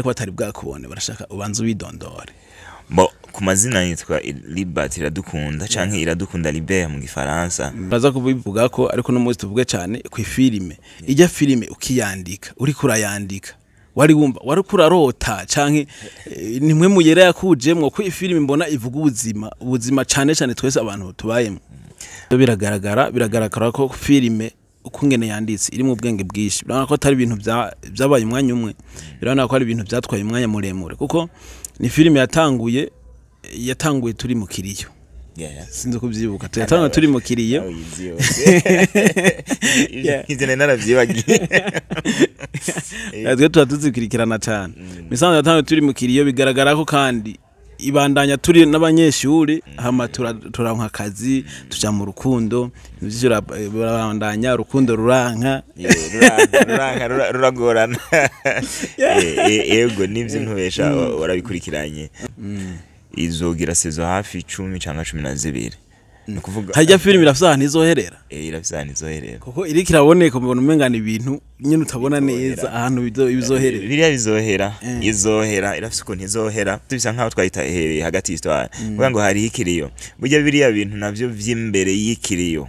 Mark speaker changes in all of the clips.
Speaker 1: Ko batari bwakubone, barashaka ubanze ubidondore.
Speaker 2: Bo, ku mazina yitwa Libert Iradukunda canke Iradukunda Libert mu Gifaransa.
Speaker 1: Baza kubivuga ko, ariko no munsi tuvuge cyane ku filime. Ijya filime ukiyandika, uriko urayandika, wari wumva wari kurarota canke nimwe muyera yakujemwo? Ko ifilime mbona ivuga ubuzima, ubuzima cane cane twese abantu tubayemo. Biragaragara ko filime ukungene yanditse irimo ubwenge bwinshi. Birabona ko atari ibintu byabaye umwanya umwe, birabona ko ari ibintu byatwaye umwanya muremure, kuko ni filime yatanguye turi mu kiriyo. Sinzi kubyibuka, yatanguye turi mu kiriyo.
Speaker 2: Aho yizi yose. Ivyo nari naravyibagiye.
Speaker 1: Twe tuba tuzikurikirana cyane. Misanzu yatanguye turi mu kiriyo, bigaragara ko kandi ibandanya turi n'abanyeshuri, hama turanka akazi, tuja mu rukundo, ibintu vyinshi birabandanya, urukundo ruranka.
Speaker 2: Yeah, ruranka, ruragorana. Yego, nivyo, ntubesha, warabikurikiranye. Izogira saison hafi 10 canke 12, ni ukuvuga
Speaker 1: Harya filime irafise ahantu izoherera?
Speaker 2: Irafise ahantu izoherera.
Speaker 1: Kuko iriko iraboneka, ubona umenga ni ibintu nyene utabona neza ahantu bizoherera.
Speaker 2: Biriya bizohera, izohera, irafise ukuntu izohera. Bisa nkaho twayitahereye hagati y'histoire, kuvuga ngo hariho ikiriyo. Burya biriya bintu navyo vy'imbere y'ikiriyo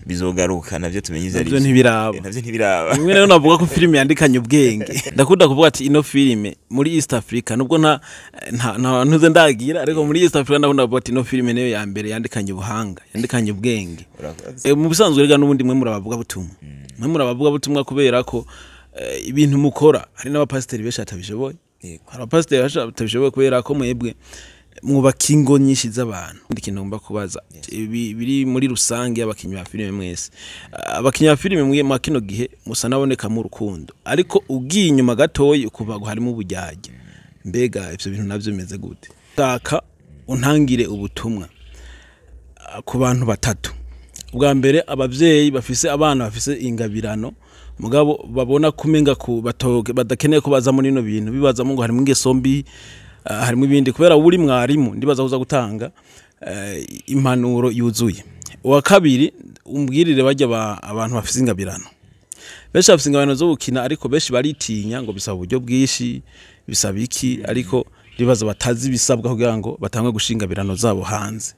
Speaker 2: bizogaruka, navyo tumenye ivyo ari
Speaker 1: Navyo
Speaker 2: vyo.
Speaker 1: ntibiraba.
Speaker 2: Navyo ntibiraba.
Speaker 1: Rimwe rero navuga ko filime yandikanye ubwenge. Ndakunda kuvuga ati ino filime muri East Africa, nubwo nta ntuze ndagira, ariko muri East Africa ndakunda kuvuga ati ino filime niyo ya mbere yandikanye ubuhanga, yandikanye ubwenge.
Speaker 2: Urakoze.
Speaker 1: Mu bisanzwe rega n'ubundi mwe murabavuga butumwa, mwe murabavuga butumwa, kubera ko ibintu mukora hari n'abapasiteri benshi batabishoboye. Hari abapasiteri benshi batabishoboye, kubera ko mwebwe mwubaka ingo nyinshi z'abantu. Ikindi kintu ngomba kubaza, ibi biri muri rusange y'abakinyi ba filime mwese. Abakinyi ba filime mwe mwa kino gihe musa naboneka mu rukundo, ariko ugiye inyuma gatoyi ukuva ngo harimo uburyarya. Mbega ivyo bintu navyo bimeze gute? Shaka untangire ubutumwa ku bantu batatu. Ubwa mbere, abavyeyi bafise abana bafise ingabirano, mugabo babona kumenga ku batoke badakeneye ko baza muri ino bintu, bibazamo ngo harimo ingeso mbi, harimo ibindi. Kubera uri mwarimu, ndibaza kuza gutanga impanuro yuzuye. Uwa kabiri, umbwirire bajya abantu bafise ingabirano. Benshi bafise ingabirano zo gukina, ariko benshi baritinya ngo bisaba uburyo bwinshi, bisaba iki, ariko ndibaza batazi ibisabwa kugira ngo batange gushinga ingabirano zabo hanze.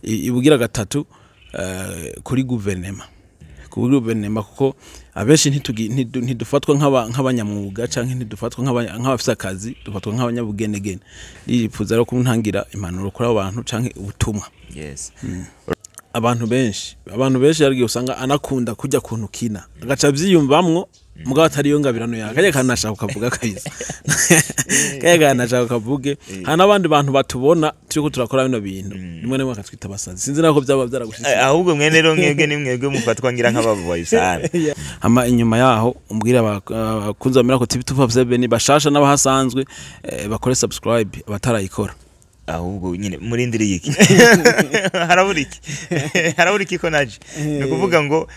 Speaker 1: Ibugira gatatu, kuri guverinema, kuko abenshi ntidufatwa nk'abanyamwuga canke ntidufatwa nk'abafise akazi, dufatwa nk'abanyabugenegene. Nipfuza rero kuntangira impanuro kuri abo bantu canke ubutumwa. Abantu benshi yarigiye usanga anakunda kujya kuntu kina, agaca avyiyumvamwo, mugabo atari yo ngabirano yawe. Kajya kanashaka ukavuga kabisa, kajya kanashaka ukavuge. Hari n'abandi bantu batubona turiko turakora bino bintu, rimwe na rimwe akatwita abasazi. Sinzi nako byaba byaragushitse.
Speaker 2: Ahubwo mwene rero mwebwe ni mwebwe mufatwa ngira nk'abavuye sana.
Speaker 1: Hama inyuma yaho umbwire abakunzi ba Miracle TV 257 bashasha n'abahasanzwe, bakore subscribe abatarayikora.
Speaker 2: Ahubwo nyine murindiriye iki? Harabura iki? Harabura iki ko naje? Ni ukuvuga ngo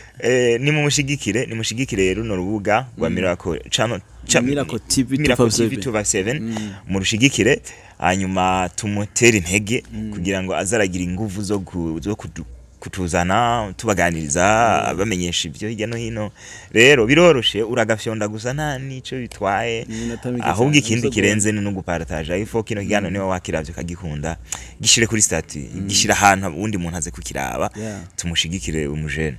Speaker 2: nimumushigikire, nimushigikire runo rubuga rwa Miracle Channel
Speaker 1: Miracle TV
Speaker 2: Miracle TV
Speaker 1: 257.
Speaker 2: 257, murushigikire, hanyuma tumutere intege kugira ngo azaragira inguvu zo kutuzana tubaganiriza, bamenyesha ibyo hirya no hino. Rero biroroshe, uragafyonda gusa, nta nico bitwaye.
Speaker 1: Ni iminota mike
Speaker 2: Ahubwo
Speaker 1: cyane,
Speaker 2: ikindi
Speaker 1: imisegonda.
Speaker 2: kirenze ni no gupartaja ifo kino kiganiro. Niba wakiravye ukagikunda, gishire kuri statut, gishire ahantu uwundi muntu aze kukiraba. Tumushigikire umujene.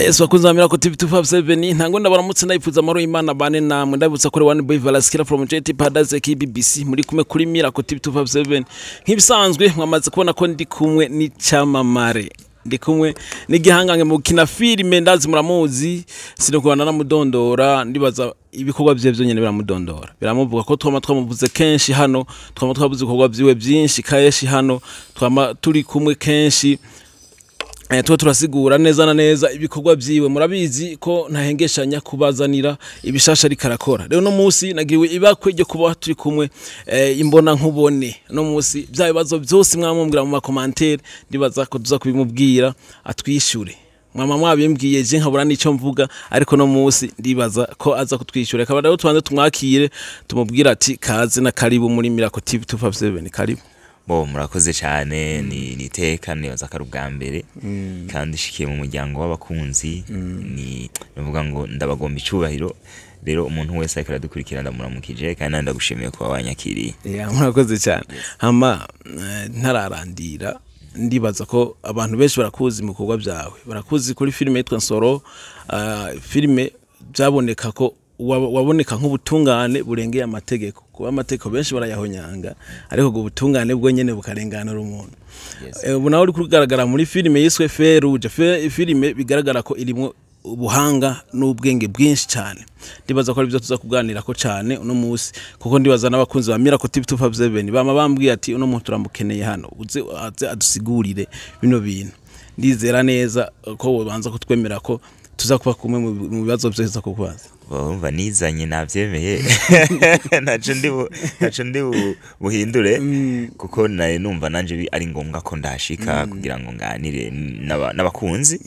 Speaker 1: Yesu bakunzi ba Miracle TV 257, ntango ndabaramutse, ndayipfuza amahoro y'Imana bane namwe. Ndabutsa kuri One Boy Valaskira from JT Paradise KBBC, muri kumwe kuri Miracle TV 257. Nk'ibisanzwe mwamaze kubona ko ndi kumwe n'icyamamare, ndi kumwe n'igihangange mu gukina filime. Ndazi muramuzi, sinokubana namudondora, ndibaza ibikorwa vye vyonyene biramudondora, biramuvuga, ko twama twamuvuze kenshi hano, twama twavuze ibikorwa vyiwe byinshi kenshi hano, twama turi kumwe kenshi. Tuba turasigura neza na neza ibikorwa vyiwe. Murabizi ko ntahengeshanya kubazanira ibishasha ariko arakora. Rero no munsi nagiriwe ibakwe ryo kuba turi kumwe imbona nkubone. No munsi bya bibazo byose mwamubwira mu ma commentaires, ndibaza ko tuza kubimubwira atwishyure. Mwama mwabimbwiye, je nkabura n'ico mvuga, ariko no munsi ndibaza ko aza kutwishyura. Akaba rero tubanze tumwakire, tumubwira ati kaze na karibu muri Miracle TV 257, karibu.
Speaker 2: Bo, murakoze cyane. Ni iteka, nibaza ko ari ubwa mbere kandi ishikiye mu muryango w'abakunzi. Ni nuvuga ngo ndabagomba icubahiro. Rero umuntu wese ariko aradukurikira, ndamuramukije kandi nawe ndagushimiye kuba wanyakiriye.
Speaker 1: Yeah, murakoze cyane. Hama ntararandira, ndibaza ko abantu benshi barakuzi mu bikorwa byawe, barakuzi kuri filime yitwa Nsoro. Filime byaboneka ko waboneka nk'ubutungane burengeye amategeko, kuba amategeko benshi barayahonyanga, ariko ubwo butungane bwo nyene bukarenganura umuntu. Ubu nawe uri kugaragara muri filime yiswe Feruje. Filime bigaragara ko irimwo ubuhanga n'ubwenge bwinshi cyane. Ndibaza ko aribyo tuza kuganira ko cyane uno munsi, kuko ndibaza n'abakunzi ba Miracle TV 257 bama bambwiye ati: "Uno muntu turamukeneye hano, uze aze adusigurire bino bintu." Ndizera neza ko wobanza kutwemera ko tuza kuba kumwe mu bibazo byose tuza kukubaza.
Speaker 2: Urumva nizanye, nabyemeye, ntaco ndi buhindure, kuko naye numva nanje ari ngombwa ko ndashika kugira ngo nganire n'abakunzi,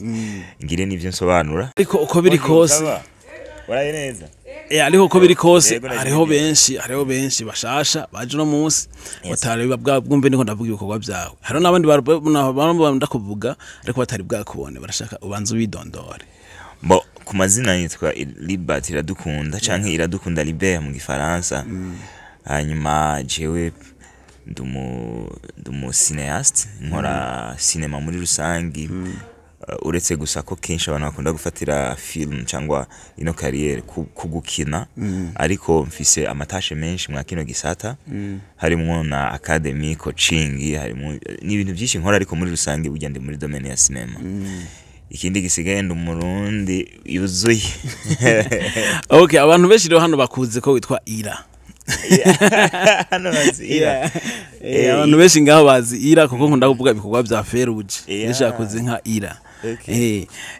Speaker 2: ngire n'ivyo nsobanura.
Speaker 1: Ariko uko biri kose
Speaker 2: Waraye neza?
Speaker 1: Ariko uko biri kose,
Speaker 2: Yego,
Speaker 1: hariho
Speaker 2: nashimye.
Speaker 1: benshi, hariho benshi bashasha baje uno munsi batari bwa bwumve niko ndavuga ibikorwa byawe. Hariho n'abandi ndakuvuga ariko batari bwakubone, barashaka ubanze ubidondore.
Speaker 2: Bo, ku mazina yitwa Libert Iradukunda canke Iradukunda Libert mu gifaransa. Hanyuma jewe ndumu cinéaste, nkora cinéma muri rusangi. Uretse gusa ko kenshi abantu bakunda gufatira film cyangwa ino carrière ku gukina, ariko mfise ama tâches menshi mwa kino gisata, harimwo na academy, coaching, harimo n'ibintu byinshi nkora, ariko muri rusange burya ndi muri domaine ya cinéma. Ikindi gisigaye, ndi umurundi yuzuye.
Speaker 1: Okay, abantu benshi rero hano bakuze ko witwa Ira.
Speaker 2: Hano bazi Ira.
Speaker 1: Abantu benshi ngaho bazi Ira, kuko nkunda kuvuga ibikorwa bya Feruje. Benshi bakuze nka Ira.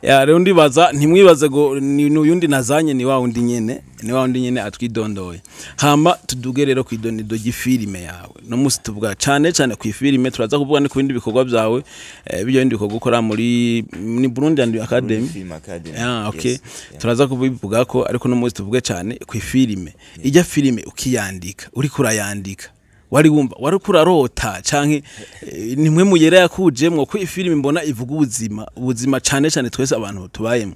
Speaker 1: Ya, rero ndibaza ntimwibaze ngo ni n'uyundi nazanye, ni wa wundi nyene, ni wa wundi nyene atwidondoye. Hama tuduge rero kwidonido ry'ifilime yawe. No musi tuvuga cane cane ku ifilime, turaza kuvuga no ku bindi bikorwa byawe, bijya bindi bikorwa ukora muri ni Burundi and Academy.
Speaker 2: Film Academy.
Speaker 1: Ah, okay.
Speaker 2: Yes. Yeah.
Speaker 1: Turaza kubivuga ko, ariko no musi tuvuge cyane ku ifilime. Ijya filime ukiyandika, uriko urayandika, wari wumva wari kurarota canke nimwe muyera yakujemwo? Ko ifilime mbona ivuga ubuzima, ubuzima cane cane twese abantu tubayemo.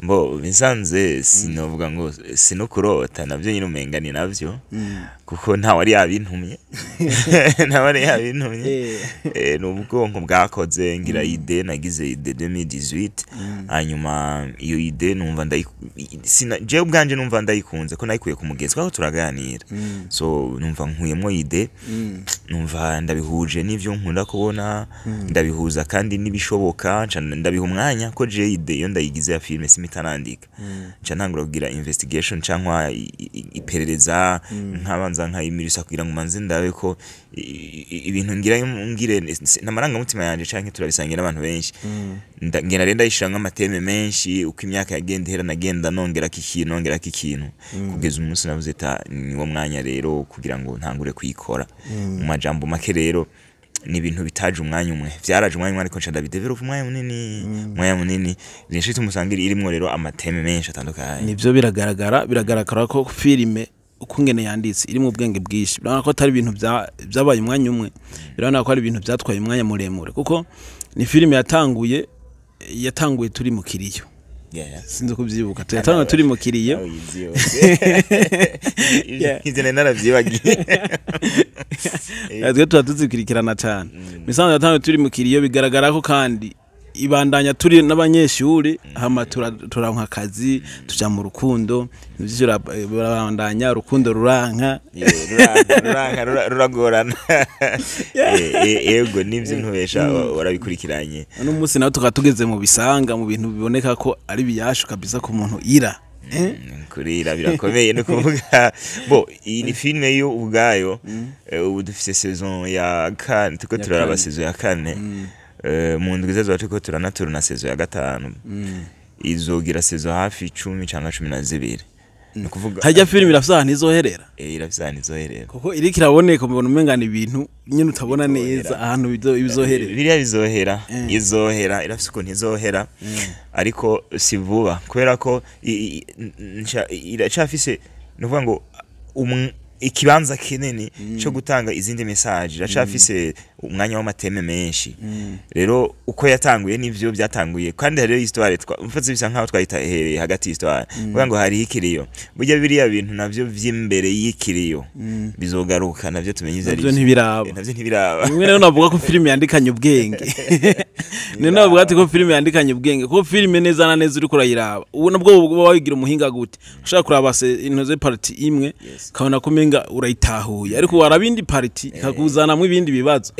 Speaker 2: Mbo bisanze sinovuga ngo sinokurota, navyo nyine umenga ni navyo, kuko nta wari yabintumye, nta wari yabintumye. Ni ubwonko bwakoze ngira idée. Nagize idée 2018, hanyuma iyo idée numva sina jewe ubwanje numva ndayikunze, ko nayikuye ku mugenzi twako turaganira. So numva nkuyemwo idée, numva ndabihuje n'ivyo nkunda kubona, ndabihuza kandi n'ibishoboka, nca ndabiha umwanya, ko je idée iyo ndayigize ya filme simitarandika, nca ntangura kugira investigation cyangwa iperereza, nkabanza nkayimirisa kugira ngo manze ndabe ko ibintu ngira ngire n'amarangamutima yanje canke turabisangira n'abantu benshi. Ngenda rero ndayishira ama thèmes menshi. Uko imyaka yagenda ihera, nagenda nongerako ikintu, nongerako ikintu, kugeza umunsi navuze ta niwo mwanya rero kugira ngo ntangure kuyikora. Mu majambo make rero, ni ibintu bitaje umwanya umwe, vyaraje umwanya umwe, ariko nca ndabidevelopa umwanya munini, umwanya munini. Nico gituma usanga irimwo rero ama thèmes menshi atandukanye.
Speaker 1: Nivyo, biragaragara ko filime uko ngene yanditse irimo ubwenge bwinshi. Birabona ko atari ibintu byabaye umwanya umwe, birabona ko ari ibintu byatwaye umwanya muremure, kuko ni filime yatanguye turi mu kiriyo. Sinzi kubyibuka, yatanguye turi mu kiriyo.
Speaker 2: Nawe uyizi yose. Ivyo nari naravyibagiye.
Speaker 1: Twe tuba tuzikurikirana cyane. Misanzu yatanguye turi mu kiriyo, bigaragara ko kandi ibandanya turi n'abanyeshuri. Hama turanka akazi, tuja mu rukundo, ibintu vyinshi birabandanya, urukundo ruranka.
Speaker 2: Ruranka, ruragorana. Yego, nivyo, ntubesha, warabikurikiranye.
Speaker 1: Uno munsi nawe tukaba tugeze mu bisanga, mu bintu biboneka ko ari biyashu kabisa ku muntu ira.
Speaker 2: Kurira birakomeye. No kuvuga bo, iyi ni filime yo ubwayo. Ubu dufise saison ya kane, turiko
Speaker 1: Ya
Speaker 2: turaraba
Speaker 1: kane.
Speaker 2: saison ya kane. Mu ndwi zizoza turiko turanaturuna saison ya gatanu, izogira saison hafi 10 canke 12, ni ukuvuga.
Speaker 1: Hajya filime irafise ahantu izoherera?
Speaker 2: Irafise ahantu izoherera.
Speaker 1: Kuko iriko iraboneka, ubona umenga ni ibintu nyine utabona neza ahantu bizoherera.
Speaker 2: Biriya bizohera, izohera, irafise ukuntu izohera, ariko si vuba, kubera ko iracafise, ni ukuvuga ngo ikibanza kinini cyo gutanga izindi message, iracafise umwanya w'ama thèmes menshi. Rero uko yatanguye nivyo byatanguye, kandi hariyo histoire mfatse bisa nkaho twayitahereye hagati y'histoire, kuvuga ngo hariho ikiriyo. Burya biriya bintu navyo vy'imbere y'ikiriyo bizogaruka, navyo tumenye ivyo ari
Speaker 1: Navyo
Speaker 2: vyo.
Speaker 1: ntibiraba.
Speaker 2: Navyo ntibiraba.
Speaker 1: Rimwe rero navuga ko filime yandikanye ubwenge, ni navuga ati ko filime yandikanye ubwenge, ko filime neza na neza uriko urayiraba, ubu nabwo uba wabigira umuhinga gute, ushaka kuraba se inoze partie imwe, ukabona ko umenga urayitahuye, ariko waraba indi partie ikakuzanamwo ibindi bibazo.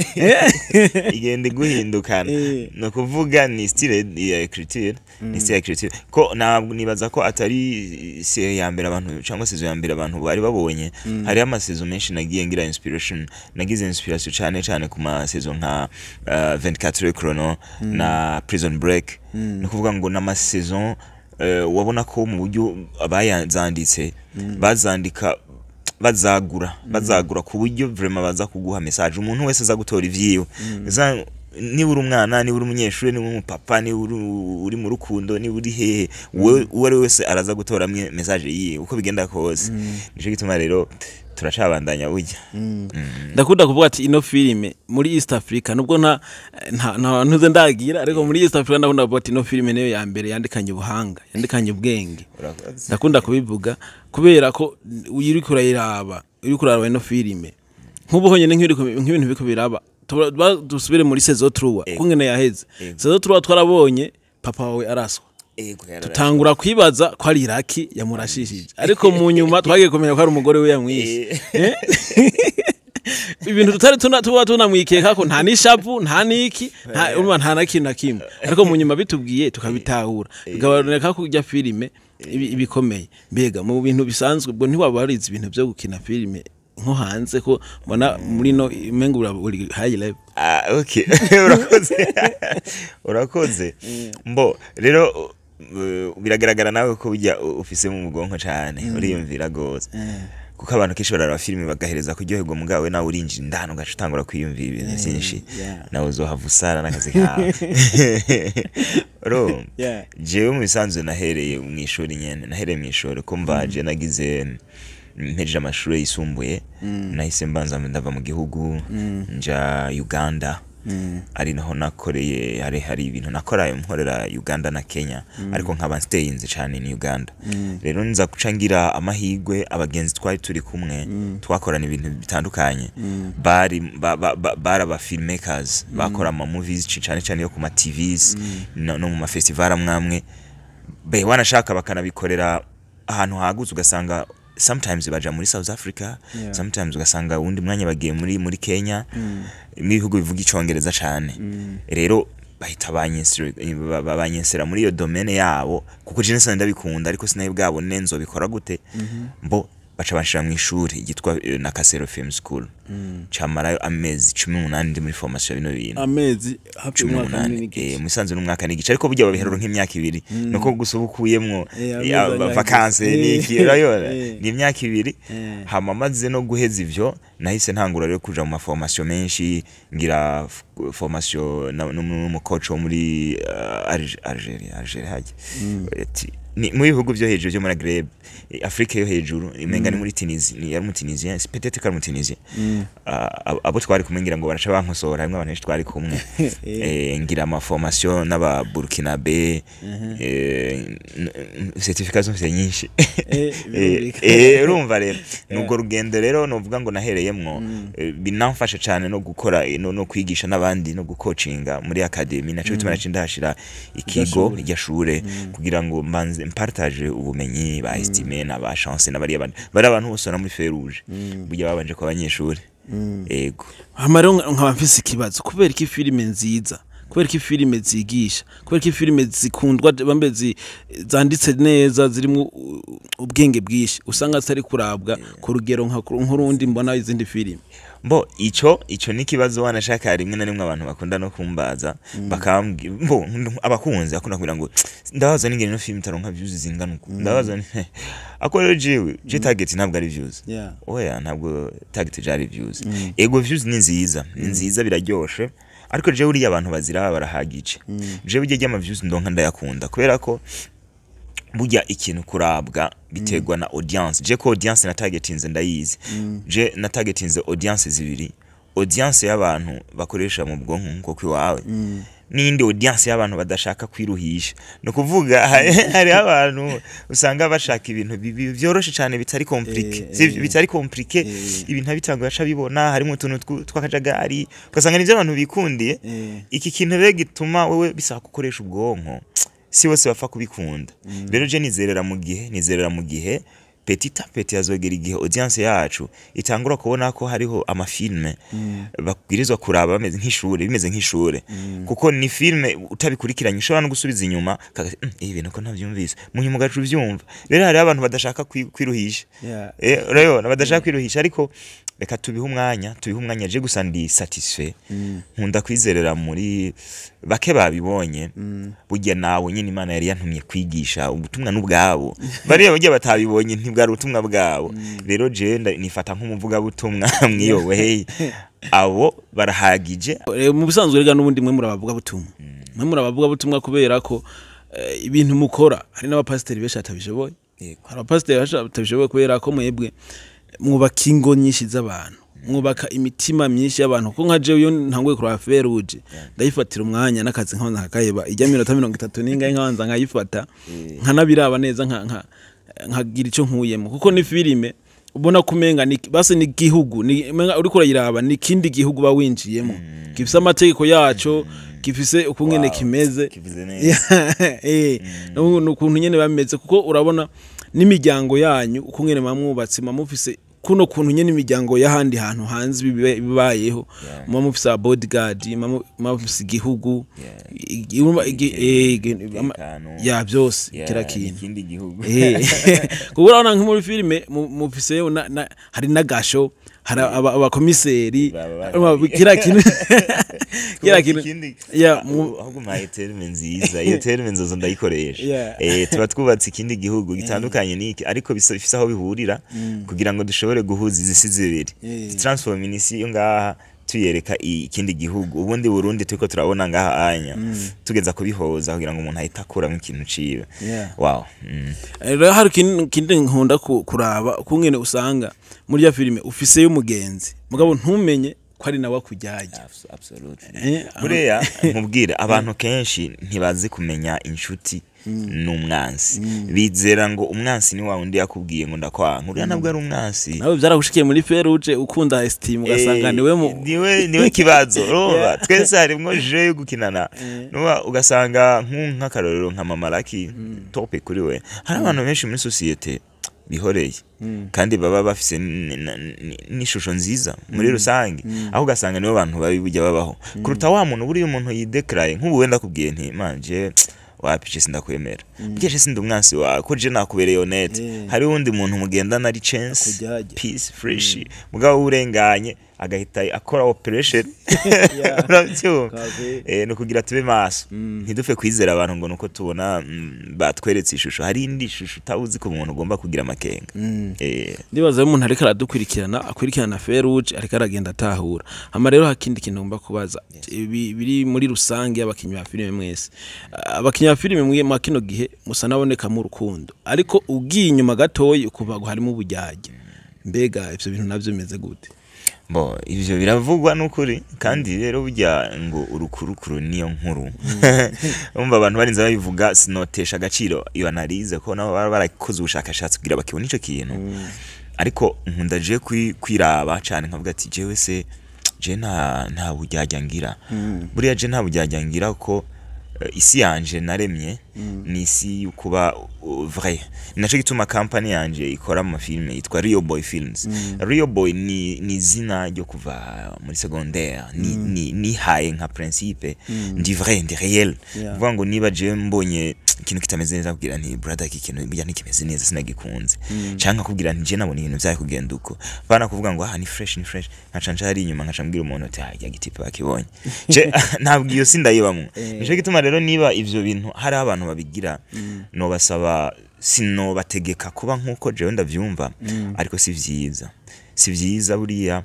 Speaker 2: Igenda iguhindukana. Ni ukuvuga ni style ya écriture, ni style ya écriture, ko ntabwo nibaza ko atari série ya mbere abantu cyangwa saison ya mbere abantu bari babonye. Hariho ama saisons menshi nagiye ngira inspiration, nagize inspiration cyane cyane ku ma saisons nka 24 heures chrono na Prison Break. Ni ukuvuga ngo n'ama saisons wabona ko mu buryo abayazanditse bazandika bazagura ku buryo vraiment baza kuguha message, umuntu wese aza gutora ivyiwe. Niba uri umwana, niba uri umunyeshuri, niba uri umupapa, niba uri mu rukundo, niba uri hehe, wowe uwo ari we wese araza gutoramwe message yiwe uko bigenda kose. Nico gituma rero turacabandanya burya.
Speaker 1: Ndakunda kuvuga ati ino filime muri East Africa, nubwo nta ntuze ndagira, ariko muri East Africa ndakunda kuvuga ati ino filime niyo ya mbere yandikanye ubuhanga, yandikanye ubwenge.
Speaker 2: Urakoze.
Speaker 1: Ndakunda kubivuga kubera ko uriko urayiraba, uriko uraraba ino filime nk'ubu honyine, nk'ibintu biriko biraba. Dusubire muri saison 3 kungene yaheze. Saison 3 twarabonye papa wawe araswa.
Speaker 2: Ego, yararashe.
Speaker 1: Tangura kwibaza ko ari Iraki yamurashishije, ariko mu nyuma twagiye kumenya ko ari umugore we yamwishe. Ibintu tutari tuna tuba tunamwikeka ko nta n'ishavu, nta n'iki, nta urumva, nta na kintu na kimwe, ariko mu nyuma bitubwiye tukabitahura, bikaboneka ko ujya filime ibikomeye. Mbega mu bintu bisanzwe ubwo ntiwaba warize ibintu byo gukina filime nko hanze, ko mbona muri no umengo uri high level?
Speaker 2: Ah, okay. Urakoze. Urakoze. Mbo, rero biragaragara nawe ko bijya ufise mu bwonko cyane, uriyumvira gose. Kuko abantu kenshi bararaba filime bagahereza kuryoherwa, mugawe nawe urinjira indani ugaca utangura kwiyumvira ibintu byinshi. Nawe uzohava usara n'akazi kawe. Ro, jewe mu bisanzwe nahereye mu ishuri nyene, nahereye mu ishuri ko mvaje nagize mpejeje amashuri yisumbuye, nahise mbanza ndava mu gihugu nja Uganda, ari naho nakoreye. Hari ibintu nakora nkorera Uganda na Kenya, ariko nkaba stayinze cyane ni Uganda. Rero nza guca ngira amahirwe, abagenzi twari turi kumwe twakorana ibintu bitandukanye bari bari aba filmmakers, bakora ama movies cyane cyane yo ku ma TVs no mu ma festival amwamwe, be wanashaka bakanabikorera ahantu hagutse, ugasanga sometimes baja muri South Africa, sometimes ugasanga uwundi mwanya bagiye muri Kenya, n'ibihugu bivuga Icongereza cane. Rero bahita banyensera muri iyo domaine yabo, kuko je nsanzwe ndabikunda, ariko sinari bwabone nzobikora gute. Mbo baca banshira mu ishuri ryitwa na Kasero Film School, camarayo amezi 18 ndi muri formation ya bino bintu.
Speaker 1: Amezi hafi
Speaker 2: cumi
Speaker 1: umwaka
Speaker 2: n'umunani.
Speaker 1: n'igice.
Speaker 2: Musanze n'umwaka n'igice, ariko burya babiherura nk'imyaka 2, nuko gusa uba ukuyemwo
Speaker 1: Amezi angahe?
Speaker 2: vacances n'iki, urabibona, ni imyaka 2. Hama maze no guheza ivyo, nahise ntangura rero kuja mu ma formation menshi, ngira formation n'umu coach wo muri Algeria, Algeria hajya. Ati, ni mu bihugu byo hejuru byo muri Maghreb, Afrique yo hejuru, imenga ni muri Tunisie, ni yari mu Tunisien, peut-être ko ari mu Tunisien. Ah, abo twari kumwe ngira ngo baraca bankosora, harimwo abantu benshi twari kumwe. Ngira ama formation n'aba Burkinabe, certification mfite nyinshi.
Speaker 1: Birumvikana.
Speaker 2: Urumva rero nubwo rugendo rero novuga ngo nahereyemwo, binamfasha cyane no gukora, no kwigisha n'abandi no gukocinga muri academy. Naco bituma naci ndahashira ikigo irya shure kugira ngo mbanze mpartage ubumenyi ba Estime na ba Chance n'abariya bandi bari abantu bose muri Ferrouge, burya babanje kuba abanyeshuri. Ego.
Speaker 1: Hama rero nkaba mfise ikibazo: kubera iki filime nziza, kubera ko filime zigisha, kubera ko filime zikundwa, bambe zanditse neza, zirimo ubwenge bwinshi, usanga zitari kurabwa ku rugero nka nk'urundi mbona izindi filime?
Speaker 2: Mbo ico ni ikibazo wanashaka rimwe na rimwe abantu bakunda no kumbaza, bakambwira mbo abakunzi akunda kugira ngo ndabaza n'ingene no film itaronka views zingana uku, ndabaza ako rero jewe je target ntabwo ari views. Oya, ntabwo target je ari views. Ego, views ni nziza, ni nziza, biraryoshe, ariko jewe uriya abantu baziraba barahagije. Jewe ujye ama views ndonka ndayakunda kubera ko Burya ikintu kurabwa biterwa na audience. Je ko audience na targetinze ndayizi. Je na targetinze audience zibiri: audience y'abantu bakoresha mu bwonko nkuko kwiwawe, n'indi audience y'abantu badashaka kwiruhisha. Ni ukuvuga hariho abantu usanga bashaka ibintu byoroshe cyane, bitari compliqué. Sivyo? Bitari compliqué. Ibintu abitanga baca bibona harimo utuntu tw'akajagari, ugasanga nivyo abantu bikundiye. Iki kintu rero gituma wewe bisaba gukoresha ubwonko, si bose bapfa kubikunda. Rero je nizerera mu gihe petit à petit hazogera igihe audience yacu itangura kubona ko hariho amafilme babwirizwa kuraba bameze nk'ishure, bimeze nk'ishure, kuko ni filme utabikurikiranye ushobora no gusubiza inyuma ibi bintu ko ntavyumvise, mu nyuma ugaca uvyumva. Rero hariho abantu badashaka kwiruhisha. Urabibona, badashaka kwiruhisha, ariko reka tubihe umwanya, tubihe umwanya. Je gusa ndi satisfait, nkunda kwizerera muri bake babibonye. Burya nawe nyine Imana yari yantumye kwigisha ubutumwa n'ubwabo, bariya burya batabibonye ntibwari ubutumwa bwabo. Rero je nifata nk'umuvugabutumwa mwiyo way, abo barahagije.
Speaker 1: Mu bisanzwe rega n'ubundi mwe murabavuga butumwa, mwe murabavuga butumwa kubera ko ibintu mukora hari n'abapasiteri benshi batabishoboye. Hari abapasiteri benshi batabishoboye kubera ko mwebwe mwubaka ingo nyinshi z'abantu, mwubaka imitima myinshi y'abantu, kuko nka jewe iyo ntanguye kuraba Feruje ndayifatira umwanya n'akazi nkabanza nkakaheba, ijya minota 30 n'ingahe nkabanza nkayifata, nkanabiraba neza, nkagira icyo nkuyemo, kuko ni filime ubona ko umenga ni basi ni igihugu, ni umenga uriko urayiraba ni ikindi gihugu uba winjiyemo gifise amategeko yaco, gifise ukungene kimeze.
Speaker 2: Kivuze neza.
Speaker 1: Ni ukuntu nyene bameze, kuko urabona n'imiryango yanyu ukungene muba mwubatse, muba mufise kuno kuntu nyene imiryango y'ahandi hantu hanze bibayeho. Muba mufise aba bodyguard, muba mufise igihugu, urumva
Speaker 2: Umutekano.
Speaker 1: Ya byose. Kira kintu.
Speaker 2: Ikindi gihugu.
Speaker 1: Kuko urabona nko muri filime mufise hari n'agasho, hari abakomiseri.
Speaker 2: Baba bahari.
Speaker 1: Urumva, kira kintu, kira kintu.
Speaker 2: Ahubwo mpaye terme nziza, iyo terme nzozo ndayikoresha. Tuba twubatse ikindi gihugu gitandukanye n'iki, ariko bifise aho bihurira kugira ngo dushobore guhuza izi si zibiri, transform isi yo ngaha tuyereka ikindi gihugu. Ubundi Burundi turiko turabona ngaha anya tugeza kubihoza kugira ngo umuntu ahite akuramo ikintu ciwe. Wow.
Speaker 1: Rero hari ikindi nkunda kuraba ukungene usanga muri ya filime ufise y'umugenzi, mugabo ntumenye ko ari nawe akujyajya.
Speaker 2: Absolutely. Buriya nkubwire, abantu kenshi ntibazi kumenya inshuti n'umwansi. Bizera ngo umwansi ni wa wundi yakubwiye ngo ndakwanka, uriya ntabwo ari umwansi.
Speaker 1: Nawe byaragushikiye muri Feruje ukunda Estime ugasanga niwe mu
Speaker 2: Niwe kibazo. Urumva twese harimwo jeu yo gukinana. Nuba ugasanga nk'akarorero nka Mama Lucky, tope kuri we. Hari abantu benshi muri société bihoreye kandi baba bafise n'ishusho nziza muri rusange, aho ugasanga nibo bantu babi burya babaho kuruta wa muntu. Buriya umuntu yidekaraye, nk'ubu wenda akubwiye nti manje wapi, je sindakwemera, burya je sindi umwansi wawe ko je nakubereye honnête. Hari uwundi muntu mugendana ari chance,
Speaker 1: Akujyajya.
Speaker 2: peace, fresh, mugabo urenganye agahita akora operation. Urabyumva?
Speaker 1: Kaze.
Speaker 2: Ni ukugira tube maso, ntidupfe kwizera abantu ngo nuko tubona batweretse ishusho. Hari indi shusho utabuzi ku muntu, ugomba kugira amakenga.
Speaker 1: Ndibaza iyo umuntu ariko aradukurikirana, akurikirana Feruje, ariko aragenda atahura. Hama rero hakindi kintu ngomba kubaza. Ibi biri muri rusange y'abakinyi ba filime mwese. Abakinyi ba filime mwe mwa kino gihe musa naboneka mu rukundo, ariko ugiye inyuma gatoyi ukuva ngo harimo ubujyajya. Mbega ivyo bintu navyo bimeze gute?
Speaker 2: Bo ivyo biravugwa n'ukuri, kandi rero burya ngo urukurukuru niyo nkuru. Umva abantu barinze babivuga, sinotesha agaciro iyo analyse ko nabo baba barakoze ubushakashatsi kugira bakibone ico kintu. Ariko nkunda je kwiraba cane nkavuga ati jewe se je nta bujyajya ngira. Buriya je nta bujyajya ngira ko isi yanje naremye ni isi yo kuba vrai. Ni naco gituma company yanje ikora amafilme yitwa Rio Boy Films. Rio Boy ni izina ryo kuva muri secondaire, ni nihaye nka principe: ndi vrai, ndi réel. Kuvuga ngo niba je mbonye ikintu kitameze neza, kugira nti brother, iki kintu burya ntikimeze neza, sinagikunze, canke kubwira nti je nabona ibintu vyari kugenda uko, bana kuvuga ngo ah, ni fresh, ni fresh, nkaca nca hari inyuma nkaca mbwira umuntu ati ah, ya gitipe bakibonye. Je ntabwo iyo sindayibamwo. Nico gituma rero niba ivyo bintu hari abantu babigira, nobasaba, sinobategeka kuba nkuko jewe ndavyumva, ariko si vyiza, si vyiza buriya.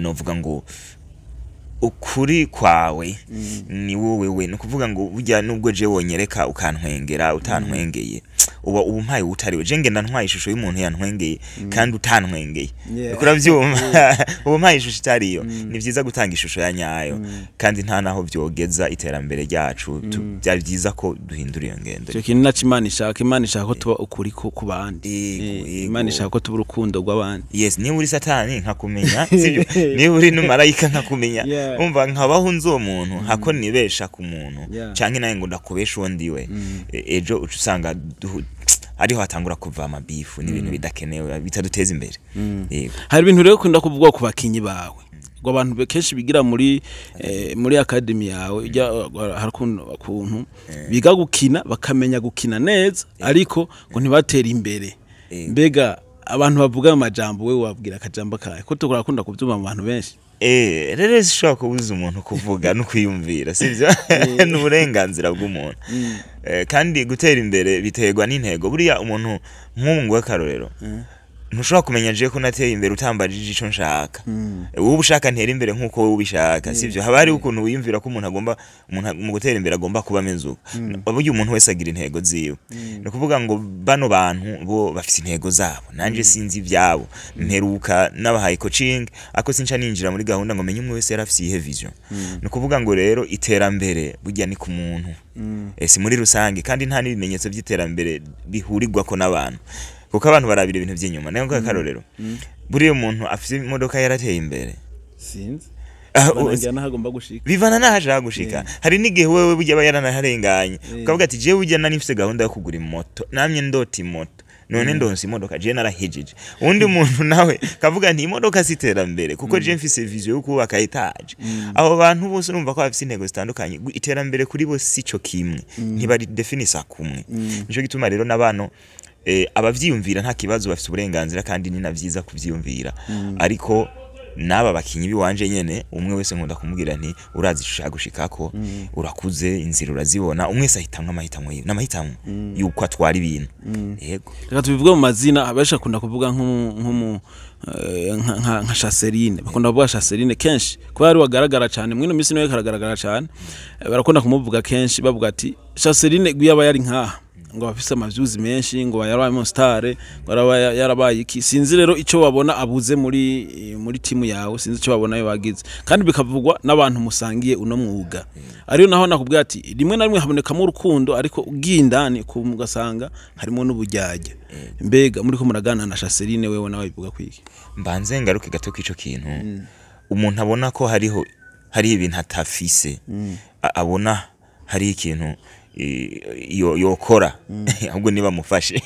Speaker 2: Novuga ngo Ukuri kwawe ni wowe we, ni ukuvuga ngo burya nubwo je wonyereka ukantwengera utantwengeye, uba umpaye utariwe. Je ngenda ntwaye ishusho y'umuntu yantwengeye kandi utantwengeye. Urabyumva, uba umpaye ishusho itariyo. Ni vyiza gutanga ishusho ya nyayo, kandi nta naho vyogeza iterambere ryacu. Byari byiza ko duhindura iyo ngendo.
Speaker 1: Icyo kintu naco Imana ishaka. Imana ishaka ko tuba ukuri ku bandi.
Speaker 2: Yego, yego.
Speaker 1: Imana ishaka ko tuba urukundo rw'abandi.
Speaker 2: Yes, niba uri Satani nkakumenya, sibyo? Niba uri n'umarayika nkakumenya. Umva, nkabaho nzi uwo muntu hako nibesha ku muntu canke nawe ngo ndakubesha uwo ndiwe. Ejo uca usanga ariho hatangura kuva amabifu n'ibintu bidakenewe, bitaduteza imbere. Yego.
Speaker 1: Hari ibintu rero ukunda kuvuga ku bakinyi bawe, ngo abantu kenshi bigira muri academy yawe ujya, hari ukuntu biga gukina, bakamenya gukina neza, ariko ngo ntibatere imbere. Mbega abantu bavuga amajambo, we wabwira akajambo kawe, ko turakunda kubyumva mu bantu benshi?
Speaker 2: Rero sishobora kubuza umuntu kuvuga no kwiyumvira, sivyo? Ni uburenganzira bw'umuntu. Kandi gutera imbere biterwa n'intego. Buriya umuntu nk'ubu, nguhe akarorero, ntushobora kumenya je ko nateye imbere utambajije ico nshaka. Wowe ushaka ntera imbere nk'uko wowe ubishaka, sivyo? Haba hariho ukuntu wiyumvira ko umuntu agomba, umuntu mu gutera imbere agomba kuba ameze uko. Burya umuntu wese agira intego ziwe. Ni ukuvuga ngo bano bantu bo bafite intego zabo, nanje sinzi ibyabo. Mperuka nabahaye coaching, ako sinca ninjira muri gahunda ngo menye umwe wese yari afise iyihe vision. Ni ukuvuga ngo rero iterambere burya ni ku muntu, si muri rusange, kandi nta n'ibimenyetso by'iterambere bihurirwako n'abantu, kuko abantu barabira ibintu by'inyuma. Nayo nk'akarorero, buriya umuntu afite imodoka yarateye imbere?
Speaker 1: Sinzi.
Speaker 2: Ah,
Speaker 1: banangira n'aho agomba gushika.
Speaker 2: Bivana n'aho ashaka gushika. Hari n'igihe wewe burya aba yaranaharenganye, ukavuga ati: "Jewe burya nari mfise gahunda yo kugura imoto, namye ndota imoto, none ndonse imodoka, jewe narahejeje." Uwundi muntu nawe kavuga nti: "Imodoka si iterambere, kuko jewe mfise vision yo kubaka étage." Abo bantu bose urumva ko bafise intego zitandukanye. Iterambere kuri bo sico kimwe, ntibari definisa kumwe. Nico gituma rero n'abano abavyiyumvira nta kibazo, bafise uburenganzira, kandi ni na vyiza kuvyiyumvira. Ariko n'aba bakinyi biwanje nyene, umwe wese nkunda kumubwira nti: "Urazi ico ushaka gushikako, urakuze, inzira urazibona." Umwe wese ahitamwo amahitamo yiwe, n'amahitamo yuko atwara ibintu. Yego.
Speaker 1: Reka tubivuge mu mazina. Abenshi bakunda kuvuga nk'umu nka Chaseline. Bakunda kuvuga Chaseline kenshi kuba ari wagaragara cyane mwino minsi, niwe karagaragara cyane. Barakunda kumuvuga kenshi, bavuga ati Chaseline guyaba yari nkaha, ngo bafise amavyuzi menshi, ngo yarabaye mu star, ngo yarabaye iki. Sinzi rero ico babona abuze muri timu yawe, sinzi ico babona yo bagize, kandi bikavugwa n'abantu musangiye uno mwuga. Ariyo naho nakubwira ati rimwe na rimwe habonekamo urukundo, ariko ugiye indani ugasanga harimo n'ubujyajya. Mbega muri ko muraganira na Chaseline, wewe nawe bivuga kwiki?
Speaker 2: Mbanze ngaruke gato kw'ico kintu. Umuntu abona ko hariho ibintu atafise, abona hari ikintu yokora, ahubwo nibamufashe,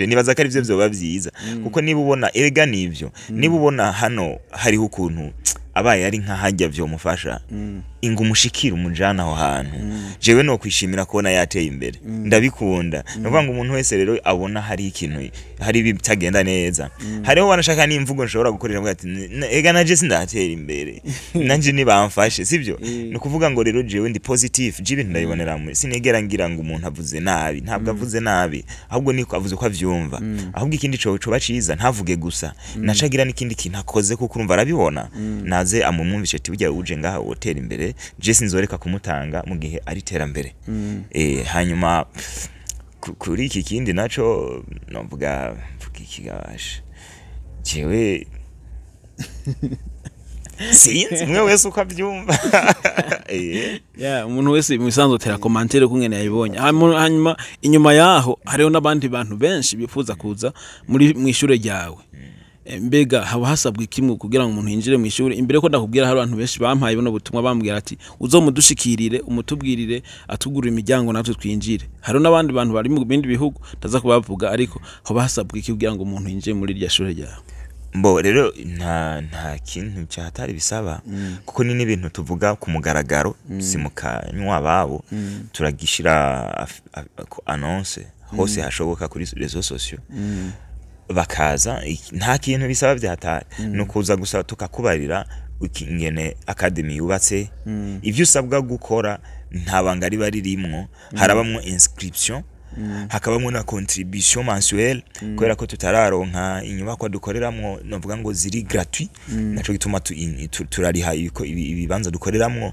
Speaker 2: nibaza ko arivyo vyoba vyiza. Kuko niba ubona, erega nivyo, niba ubona hano hariho ukuntu abaye ari nk'ahajya vyomufasha, inga umushikira, umujana aho hantu. Jewe no kwishimira kubona yateye imbere, ndabikunda. Ni ukuvuga ngo umuntu wese rero abona hari ikintu, hari ibitagenda neza, hariho wanashaka n'imvugo nshobora gukorera mvuga ati: "Ega naje sindatera imbere, nanje nibamfashe," sibyo? Ni ukuvuga ngo rero jewe ndi positive, je ibintu ndabibonera muri, sinigera ngira ngo umuntu avuze nabi. Ntabwo avuze nabi, ahubwo niko avuze uko avyumva. Ahubwo ikindi coba ciza, ntavuge gusa, nacagira n'ikindi kintu akoze, kuko urumva arabibona, naze amumwumvishe ati: "Burya uje ngaha wotera imbere." Je sinzoreka kumutanga mu gihe ari iterambere. Hanyuma kuri iki kindi naco novuga, mvuga iki gabasha, jewe sinzi, umwe wese uko abyumva.
Speaker 1: Yeah, umuntu wese mu bisanzwe atera commentaire kungene yayibonye. Hanyuma inyuma yaho hariho n'abandi bantu benshi bifuza kuza muri mu ishure ryawe. Mbega haba hasabwa ikimwe kugira ngo umuntu yinjire mu ishure? Imbere ko ndakubwira, hari abantu benshi bampaye buno butumwa, bambwira ati: "Uzomudushikirire, umutubwirire atugurire imiryango natwe twinjire." Hari n'abandi bantu bari mu bindi bihugu ndaza kubavuga, ariko haba hasabwa iki kugira ngo umuntu yinjire muri irya shure ryawe?
Speaker 2: Mbo rero nta kintu cyahatari bisaba, kuko ni n'ibintu tuvuga ku mugaragaro, si mu kanywa babo. Turagishira annonce hose hashoboka kuri réseaux sociaux, bakaza. Nta kintu bisaba byahatari, ni ukuza gusa tukakubarira ingene academy yubatse, ivyo usabwa gukora. Nta banga riba ririmwo, harabamwo inscription. Hakabamwo na contribution mensuelle, kubera ko tutararonka inyubakwa dukoreramwo, novuga ngo ziri gratuit. Naco gituma turariha ibibanza dukoreramwo.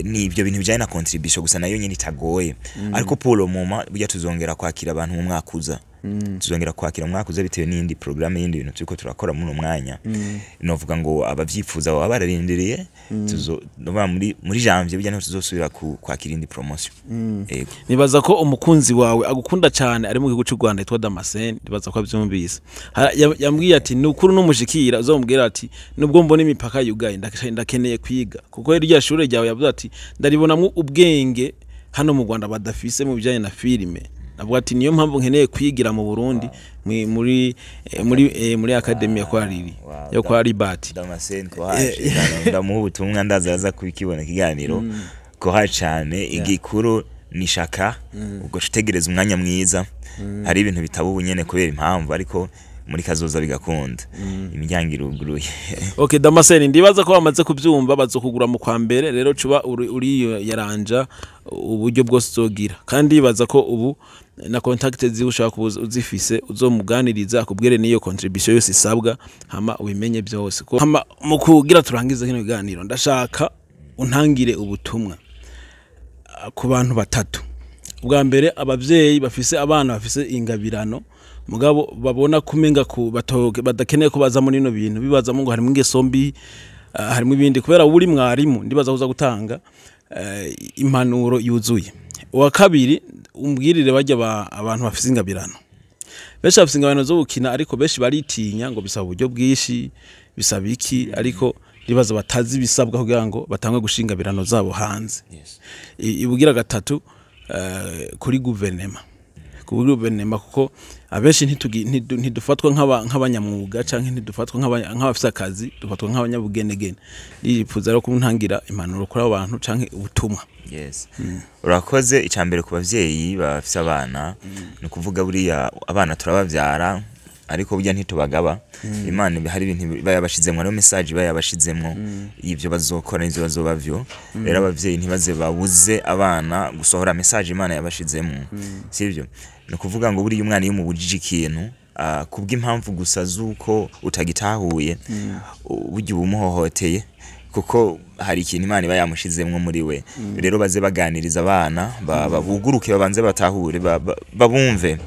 Speaker 2: Ni ibyo bintu bijanye na contribution gusa, nayo nyene itagoye. Ariko pour le moment, burya tuzongera kwakira abantu mu mwaka uza, tuzongera kwakira mu mwaka uza bitewe n'iyindi programme, y'indi bintu turiko turakora muri uno mwanya. Novuga ngo abavyifuza baba bararindiriye, tuzo novuga muri janvier burya niho tuzosubira kwakira indi promotion. Yego.
Speaker 1: Nibaza ko umukunzi wawe agukunda cyane ari mu gihugu cy'u Rwanda yitwa Damascene, nibaza ko abyumvise. Yambwiye ati ni ukuri n'umushikira uzamubwira ati nubwo mbona imipaka yugaye, ndakeneye kwiga, kuko irya shure ryawe yavuze ati ndaribonamwo ubwenge hano mu Rwanda badafise mu bijyanye na filime. Navuga ati niyo mpamvu nkeneye kwigira mu Burundi muri academy ya kwa Riri, yo kwa Libati.
Speaker 2: Damascene, courage. Ndamuha ubutumwa, ndaza aza kubikibona ikiganiro. Courage cyane. Igikuru ni shaka, ubwo utegereza umwanya mwiza. Hari ibintu bitaba ubu nyene kubera impamvu, ariko muri kazoza bigakunda, imiryango iruguruye.
Speaker 1: Okay, Damascene, ndibaza ko bamaze kubyumva, bazokugura mu kwa mbere. Rero cuba uri yaranja uburyo bwose uzogira, kandi baza ko ubu na contact ziwe ushaka kuba uzifise, uzomuganiriza akubwire niyo contribution yose isabwa, hama ubimenye byose. Hama mu kugira turangize kino kiganiro, ndashaka untangire ubutumwa ku bantu batatu. Ubwa mbere, abavyeyi bafise abana bafise ingabirano, mugabo babona kumenga ku badakeneye ko baza muri ino bintu, bibazamo ngo harimo ingeso mbi, harimo ibindi. Kubera uri mwarimu, ndibaza kuza gutanga impanuro yuzuye. Uwa kabiri, umbwirire bajya abantu bafise ingabirano. Benshi bafise ingabirano zo gukina, ariko benshi baritinya ngo bisaba uburyo bwinshi, bisaba iki, ariko ndibaza batazi ibisabwa kugira ngo batange gushinga ingabirano zabo hanze. Ibugira gatatu, kuri guverinema, kuko abenshi ntidufatwa nk'abanyamwuga canke ntidufatwa nk'abafise akazi, dufatwa nk'abanyabugenegene. Ndifuza rero kuntangira impanuro kuri abo bantu canke ubutumwa.
Speaker 2: Yes. Urakoze. Icambere, ku bavyeyi bafise abana, ni ukuvuga buriya abana turabavyara, ariko burya ntitubagaba. Imana hari ibintu iba yabashizemwo, hariho message iba yabashizemwo y'ivyo bazokora n'ivyo bazoba vyo. Rero abavyeyi ntibaze babuze abana gusohora message Imana yabashizemwo, sivyo? Ni ukuvuga ngo buriya umwana iyo umubujije ikintu kubw'impamvu gusa z'uko utagitahuye, burya uba umuhohoteye, kuko hari ikintu Imana iba yamushizemwo muri we. Rero baze baganiriza abana, buguruke, babanze batahure, babumve,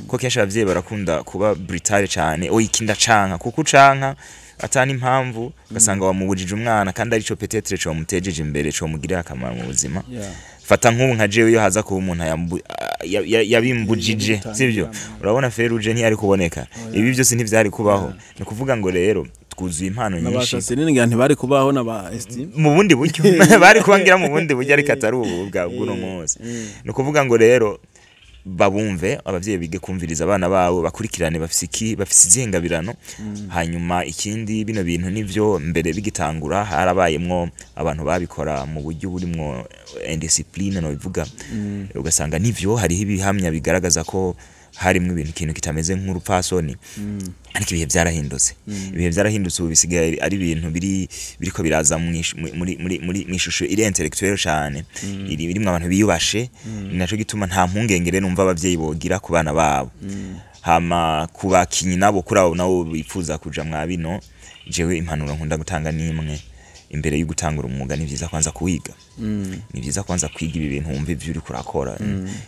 Speaker 2: ko kenshi abavyeyi barakunda kuba brutal cane: "Oya, iki ndacanka," kuko ucanka atani impamvu, ugasanga wamubujije umwana kandi arico peut-être co mutejeje imbere, co mugirira akamaro mu buzima. Fata nk'ubu nka jewe, iyo haza kuba umuntu yabimbujije, sivyo? Urabona feruje ntiyari kuboneka, ibi byose ntivyari kubaho. Ni ukuvuga ngo rero twuzuye impano nyinshi.
Speaker 1: N'abashasini ngira ntibari kubaho, n'aba Estime.
Speaker 2: Mu bundi buryo bari kubangira, mu bundi buryo, ariko atari ubu bwa bw'uno munsi. Ni ukuvuga ngo rero babumve, abavyeyi bige kumviriza abana babo, bakurikirane bafise iki, bafise izihe ngabirano. Hanyuma ikindi, bino bintu nivyo, mbere bigitangura harabayemwo abantu babikora mu buryo burimwo indiscipline, no bivuga ugasanga nivyo hariho ibihamya bigaragaza ko harimwo ibintu, ikintu kitameze nk'urupfasoni. Ariko ibihe byarahindutse, ibihe byarahindutse. Ubu bisigaye ari ibintu biriko biraza muri mwishusho iri intellectuel cyane, iri irimwo abantu biyubashe. Ni naco gituma nta mpungenge rero numva abavyeyi bogira ku bana babo. Hama ku bakinyi nabo, kuri abo nabo bifuza kuja mwa bino, jewe impanuro nkunda gutanga nimwe: imbere yo gutangura umwuga, ni vyiza kwanza kuwiga, ni vyiza kwanza kwiga ibi bintu, wumva ivyo uriko urakora.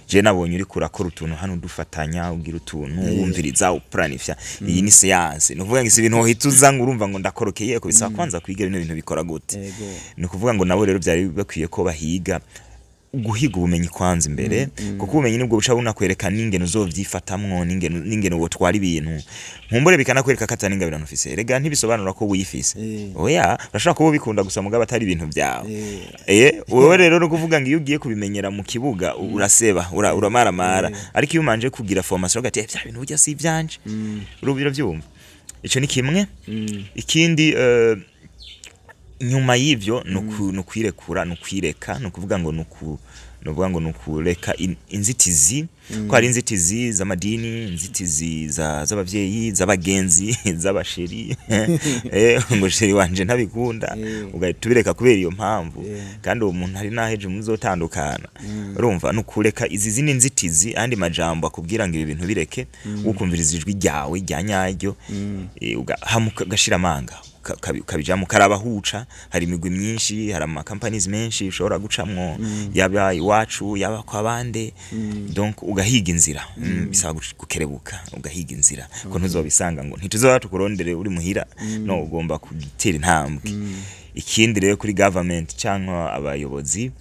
Speaker 2: Je nabonye uriko urakora utuntu hano, dufatanya, ugira utuntu wumviriza, uplanifya. Iyi ni science. Ni ukuvuga ngo si ibintu wohita uza ngo urumva ngo ndakorokeye ko, bisaba kwanza kwiga bino bintu bikora gute. Ni ukuvuga ngo nabo rero byari bakwiye ko bahiga, guhiga ubumenyi kwanza imbere, kuko ubumenyi nibwo buca bunakwereka n'ingene uzovyifatamwo, n'ingene wotwara ibintu. Nkumbure bikanakwereka ko atari ingabirano ufise. Erega ntibisobanura ko wiyifise. Oya, urashobora kuba ubikunda gusa, mugabo atari ibintu byawe. Wewe rero no kuvuga ngo iyo ugiye kubimenyera mu kibuga uraseba, uramaramara. Ariko iyo umanje kugira formation ugati: "Eh, bya bintu burya si ivyanje." Urubiro vyumva, ico ni kimwe. Ikindi, Nyuma y'ivyo nukwirekura, nukwireka, nukuvuga ngo nukuvuga ngo nukureka inzitizi, ko hari inzitizi z'amadini, inzitizi z'abavyeyi, z'abagenzi, z'abasheri, ngo chéri wanje ntabikunda, ugahita ubireka kubera iyo mpamvu, kandi uwo muntu hari naheje muzotandukana. Urumva, nukureka izi zindi nzitizi, andi majambo akubwira ngo ibi bintu bireke, ukumviriza ijwi ryawe rya nyaryo, ugashira amanga, ukabijamo, ukaraba huca. Hari imigwi myinshi, hari ama companies menshi ushobora gucamwo, yaba iwacu, yaba kwa bande. Donc ugahiga inzira. Bisaba gukerebuka, ugahiga inzira, ko ntuzobisanga ngo ntituzoba tukurondere uri muhira. No ugomba gutera intambwe. Ikindi rero, kuri government cyangwa abayobozi,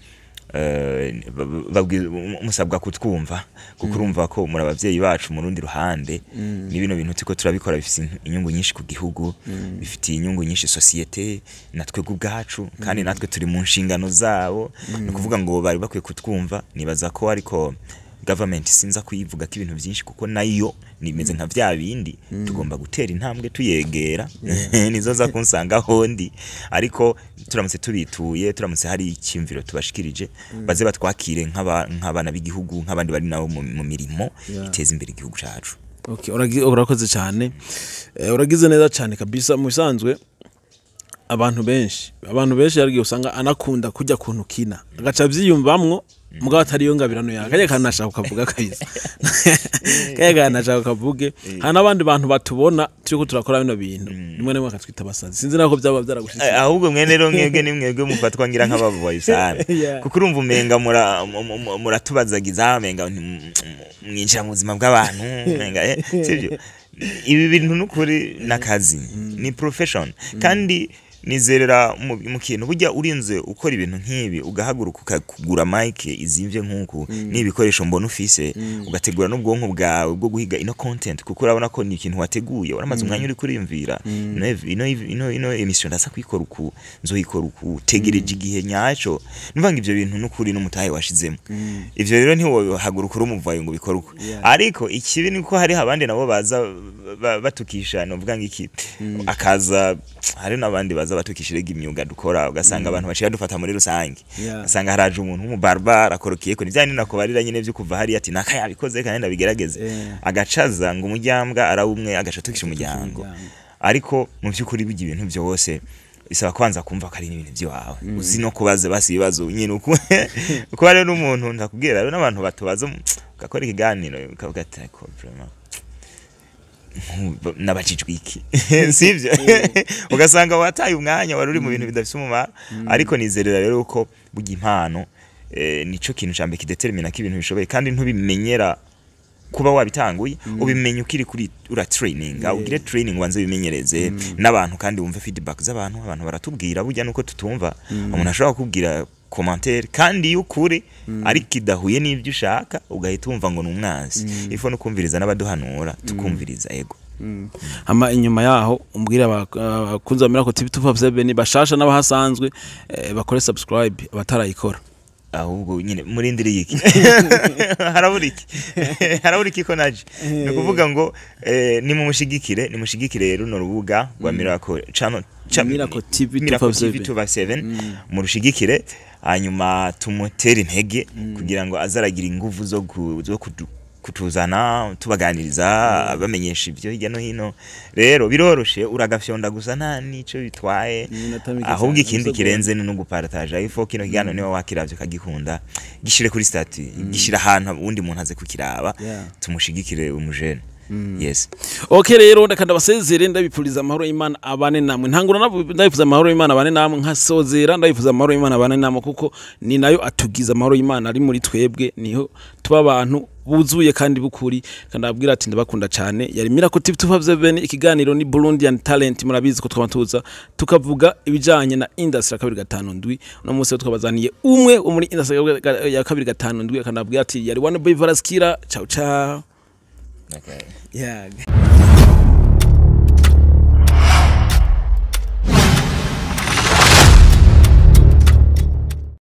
Speaker 2: musabwa kutwumva, kuko urumva ko muri abavyeyi bacu. Mu rundi ruhande, ni bino bintu turiko turabikora bifise inyungu nyinshi ku gihugu, bifitiye inyungu nyinshi société na twebwe ubwacu, kandi natwe turi mu nshingano zabo. Ni ukuvuga ngo bari bakwiye kutwumva. Nibaza ko, ariko government sinza kuyivuga ko ibintu byinshi, kuko nayo nimeze nka vya bindi, tugomba gutera intambwe tuyegera, nizo za kunsanga hondi. Ariko turamutse tubituye, turamutse hari icyumviro tubashikirije, baze batwakire nk'abana b'igihugu, nk'abandi bari nabo mu mirimo iteza imbere igihugu cacu.
Speaker 1: Okay, urakoze cyane. Uragize neza cyane kabisa. Mu bisanzwe abantu benshi yarigiye usanga anakunda kujya kuntu kina, agaca avyiyumvamwo, mugabo atari yo ngabirano yawe. Kajya kanashaka ukavuga kabisa, kajya kanashaka ukavuge. Hari n'abandi bantu batubona turiko turakora bino bintu, rimwe na rimwe akatwita abasazi. Sinzi nako byaba byaragushikiye.
Speaker 2: Ahubwo mwene rero mwebwe ni mwebwe mufatwa ngira nk'ababoyi sana, kuko urumva umenga muratubazagiza, umenga mwinjira mu buzima bw'abantu, umenga sivyo. Ibi bintu n'ukuri n'akazi, ni profession, kandi nizerera mu kintu. Burya urinze ukora ibintu nk'ibi, ugahaguruka ukagura mic izimvye nk'uku n'ibikoresho mbona ufise, ugategura n'ubwonko bwawe bwo guhiga ino content, kuko urabona ko ni ikintu wateguye, waramaze umwanya uri kuriyumvira ino émission ndasa kuyikora uku, nzoyikora uku, tegereje igihe nyaco. Numva ngo ivyo bintu n'ukuri n'umutahe washizemo ivyo rero, ntiwohaguruka uri umuvayo ngo ubikore uko. Ariko ikibi ni ko hariho abandi nabo baza batukisha, novuga ngo iki, akaza, hari n'abandi baza batukisha rega imyuga dukora, ugasanga abantu baciye dufata muri rusange, ugasanga haraje umuntu w'umubarbare akorokiyeko, ni vyandi nakubarira nyine vyo kuva hariya ati naka yabikoze kandi ndabigerageze, agacaza ngo umujyambwa arawumwe, agaca atukisha umuryango. Ariko mu by'ukuri bijya ibintu byose bisaba kwanza kumva ko ari ibintu by'iwawe, uzi no kubaza basi ibibazo nyine uko kuba. Rero n'umuntu ndakubwira rero, n'abantu batubaza, ugakora ikiganiro ukavuga ati ariko vraiment nabajijwe iki, sivyo? Ugasanga wataye umwanya wari uri mu bintu bidafise umumaro. Ariko nizerera rero ko burya impano, nico kintu ca mbere kidetermina ko ibintu bishoboye, kandi ntubimenyera kuba wabitanguye, ubimenya ukiri kuri ura training. Ugire training, ubanze wimenyereze n'abantu, kandi wumve feedback z'abantu. Abantu baratubwira burya nuko tutumva. Umuntu ashobora kukubwira commentaire kandi y'ukuri, ariko idahuye n'ibyo ushaka, ugahita wumva ngo ni umwansi. Ifo no kumviriza n'abaduhanura, tukumviriza, ego.
Speaker 1: Hama inyuma yaho umbwira abakunzi ba Miracle TV 257 bashasha n'abahasanzwe, bakore subscribe abatarayikora.
Speaker 2: Ahubwo nyine murindiriye iki? Harabura iki? Harabura iki ko naje? Ni ukuvuga ngo nimushigikire, nimushigikire runo rubuga rwa Miracle Channel
Speaker 1: Miracle TV
Speaker 2: Miracle TV
Speaker 1: 257.
Speaker 2: 257, murushigikire, hanyuma tumutere intege kugira ngo azaragira inguvu zo kutuzana tubaganiriza, bamenyesha ibyo hirya no hino. Rero biroroshe, uragafyonda gusa, nta nico bitwaye.
Speaker 1: Iminota mike
Speaker 2: Ahubwo
Speaker 1: cyane,
Speaker 2: ikindi
Speaker 1: isegonda.
Speaker 2: kirenze ni no gupartaja ifo kino kiganiro. Niba wakiravye ukagikunda, gishire kuri statut, gishire ahantu uwundi muntu aze kukiraba. Tumushigikire umujene, yes.
Speaker 1: Okay, rero ndeka ndabasezere, ndabipfuriza amahoro y'Imana abane namwe. Ntangura ndabifuza amahoro y'Imana abane namwe, nkasozera ndabifuza amahoro y'Imana abane namwe, kuko ni nayo atugiza. Amahoro y'Imana ari muri twebwe, niho tuba abantu buzuye kandi bukuri. Kandi ababwira ati ndabakunda cyane. Yari Miracle TV 257, ikiganiro ni Burundian Talent. Murabizi ko twaba tuza tukavuga ibijanye na industry ya 257. Uno munsi rero twabazaniye umwe wo muri industry ya 257. Kandi ababwira ati yari One Boy Varaskira. Ciao ciao.
Speaker 2: Okay.
Speaker 1: Yeah.